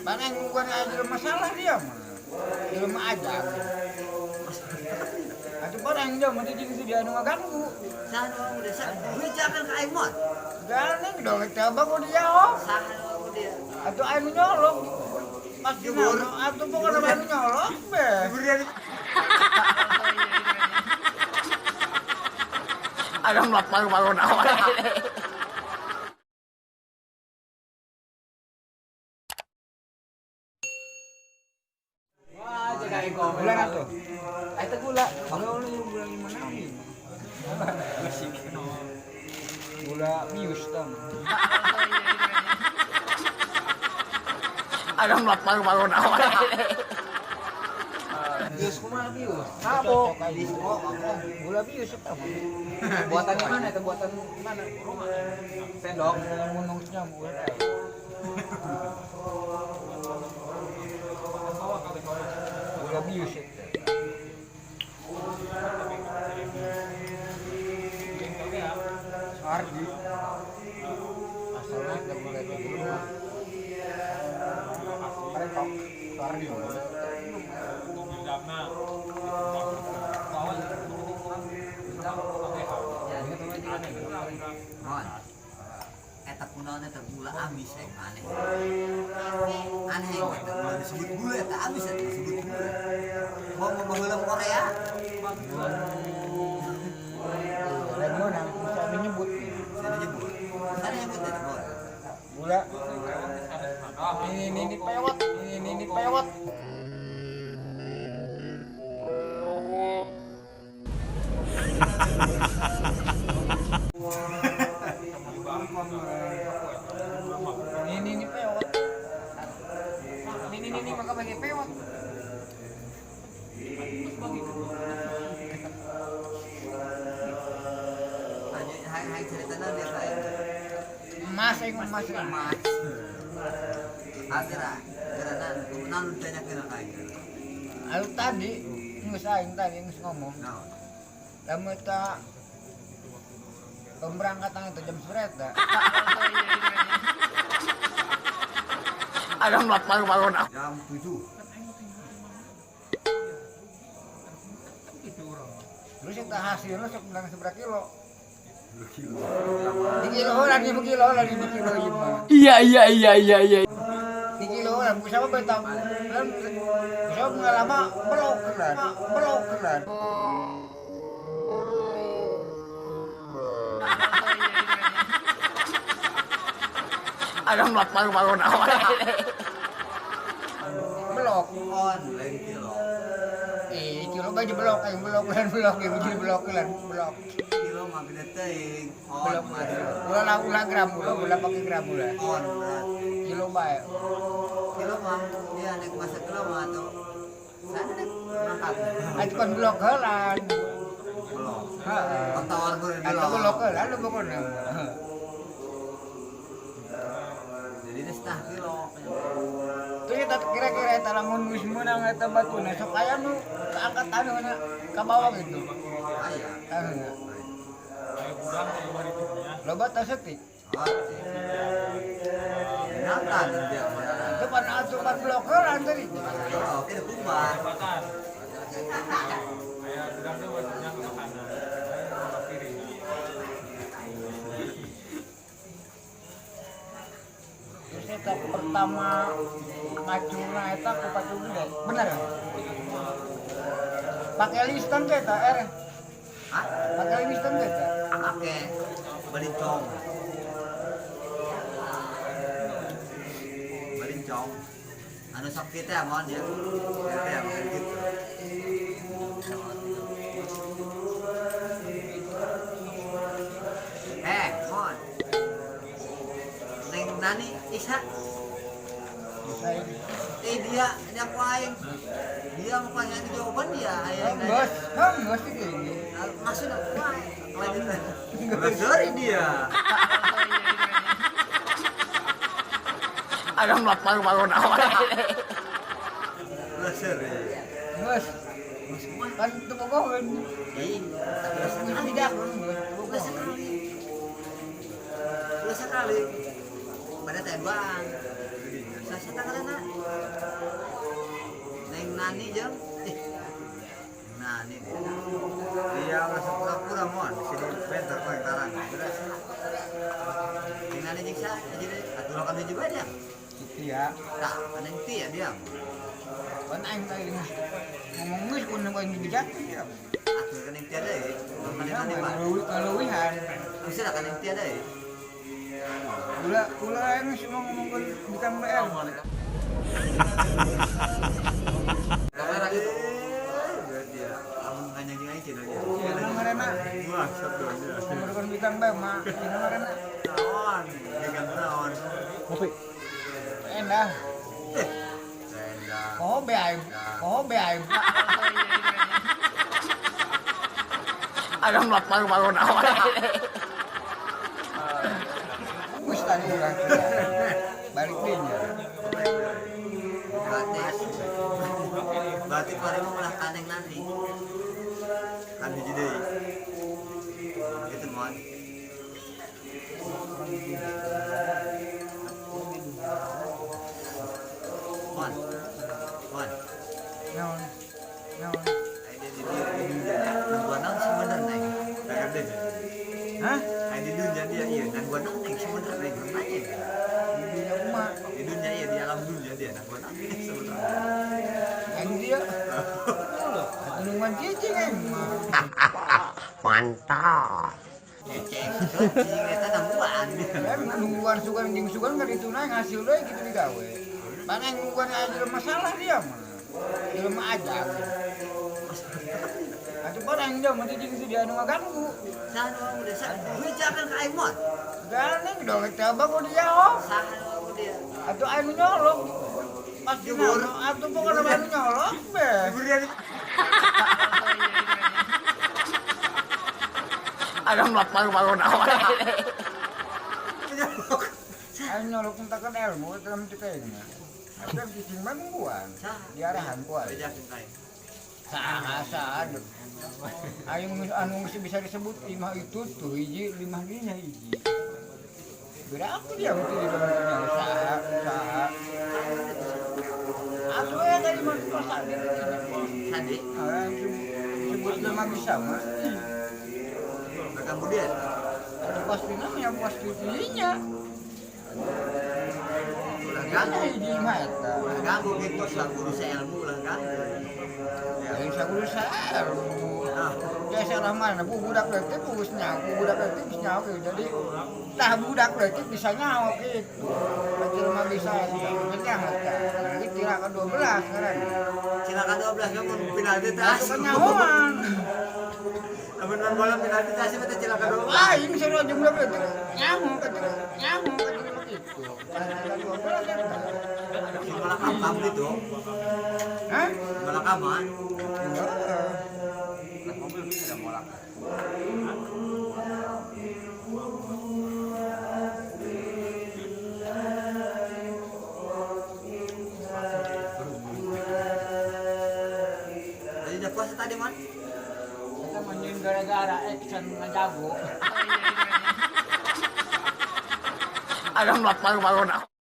Barang bukan ada masalah dia mah. Jelema aja. Atuh barang dia mah jeung si dia anu ngaganggu. Saha nu ngomong dia? Gue jangan ka aing mon. Gane dong coba ku dijawab. Saha nu ngomong dia? Atuh anu nyolok. Pasti atuh pokoknya anu nyolok be. Ayam lapar bangun awal. Wah, cek aing komen. Bulan atuh. Eta gula. Kalau lu bulan lima naon ieu? Gula bius tah. Ayam lapar bangun awal. Bius kumaha bius? Mabok. Gula bius eta mah. Buatannya mana itu? Buatan mana? Sendok. Munungsnya gula. Gula bius eta. Sardi. Asalnya da gula itu dulu. Parekok. Sardi. Mon. Eta kunaon eta gula amis aing aneh. Aneh eta gula disebut gula eta amis eta disebut gula. Mau mau baheula Korea. Lain mana bisa menyebut. Sana nyebut. Sana nyebut eta gula. Gula. Ini pewot, ini pewot. Ini pewot. Ini maka bagi pewot. Hai hai cerita naon dia ka aing. Emas aing emas Emas. Akhirnya, geura naon ditanyakeun ka aing. Lalu tadi geus aing tadi geus ngomong. Naon? Lamun eta pemberangkatan itu jam seberapa? Ayam lapar bangun awal. Jam 7. Terus eta hasilnya sok menang seberapa kilo? Di kilo lah, di kilo lah, di kilo ieu mah. Iya iya iya iya iya. Di kilo lah, bisa mah beta. Bisa pengalaman belok lah, belok lah. Ayam lapar bangun awal. Belok. On lain kilo. Kilo baju belok, aing belok lan belok, ieu baju belok lan belok. Kilo mah gede teuing. On Belok. mah Ulah lah ulah gram, ulah ulah pakai gram ulah. on berat. Kilo bae. Kilo mah dia naik masa kilo mah atau sana naik berangkat. Atuh kan belok heulan. Belok. Heeh. Tawar gue Atuh belok heulan lu pokona. Jadi ini setengah kilo. Terus eta kira-kira eta lamun geus meunang eta batuna sok aya nu kaangkat anu na ka bawah gitu. Aya. Anu. Loba tah setik. Nata dia. Itu pan atuh pan blok heulan tadi. Oke, kumbang. Terus eta pertama ngacungna eta ku pacung gede. Bener? Pakai listan teh eta er. Hah? Pakai listan teh eta. Pakai balincong. Balincong. Anu sok kita ya mohon ya. Kita ya makan gitu. Mohon. Neng Nani Isa. Bisa ini. Dia ini aku aing. Dia mau pengen jawaban dia aing. Geus, geus iki. Maksud aku aing. Lanjutan. Sorry dia. Ayam lapar bangun awal. Sorry. Geus. Kan teu bogoheun. Ih, Geus tidak udah sekali. Udah sekali. Pada tembang. Saya tangan. Nani jeung Nani dia. Dia ulah pura-pura moan sini bentar paling tarang. Beres. Jeung Nani jeung saha hiji deui? Atuh kan hiji bae dia. Iya. Tah, kan yang tia dia. Kan aing tadi ngomong geus kun aing dibejakeun dia. Atuh kan yang tia deui. Kan Nani mah. Kaleuwihan. Geus lah kan yang tia deui. Ulah ulah aing geus mau ngomongkeun bikang BR. Kamera gitu. Dia lamun nganyang aing cenah dia. Cenah ngaranna. Wah, sok dong dia. Ngomongkeun bikang BR mah cenah ngaranna. Naon? Bikang naon? Kopi. Endah. Endah. Koho be aing. Koho be aing. Ayam lapar bangun awal. Geus tadi urang. Balik deui nya. Berarti pare mah ulah kaneng nanti. Kan hiji deui. Gitu mon. Mon. Mon. Naon? Naon? Ai dia di dieu di dunya. Nangguan naon sebenarnya aing? Takar deh. Hah? Ai di dunya dia ieu nangguan naon aing sebenarnya aing nanya. Di dunya kumaha? Di dunya iya di alam dunia dia nangguan naon sebenarnya. Aing dia. Atuh nungguan cicing aing mah. Mantap. Ceceng, cicing eta nangguan. Aing nungguan sugan jeung sugan kan itu naik hasil deui kitu digawe. Pan aing nungguan aya jelema masalah dia mah. Jelema aja. Atuh pan aing dia mah cicing si dia anu ngaganggu. Saha nu udah saha? Bejakeun ka aing mon. Gane dong coba ku dia oh. Saha nu dia? Atuh aing nyolok. Pasti atuh pokokna mah anu nyolok be. Ayam lapar bangun awal. Aing nyolok tentang ilmu dalam cek aing mah. Atuh cicing mah nungguan. Diarahan ku aing. Bejakeun ka aing. Saha saha. Aing anu geus bisa disebut imah itu tuh hiji limah dinya hiji. Berapa dia mesti di dalam dunia saha saha. Atuh ya tadi mah pas di Sadi, ah sebut nama bisa mah. ganggu dia. Atuh pasti namanya pasti dinya. Ulah ganggu. Hiji mah eta. Ulah ganggu gitu saguru ilmu ulah ganggu. Aing saguru saru. Jasa mana bu budak leutik geus nyaho, bu budak leutik geus nyaho kieu. Jadi tah budak leutik bisa nyaho kitu. Kecil mah bisa kenyang eta. Jadi cilaka 12 sekarang. Cilaka 12 lamun penalti teh Atuh asup. kenyahoan. Lamun main bola penalti teh asup teh cilaka 12. Aing sarua jeung budak leutik nyaho kecil nyaho kecil mah kitu. Cilaka 12 eta. Si bola kamam gitu. Hah? Bola kaman. Heeh. Mobil bisa ada molak. Tadi udah puasa tadi mon. Eta mah nyeun gara-gara action ngajago. Ayam lapar bangun awal.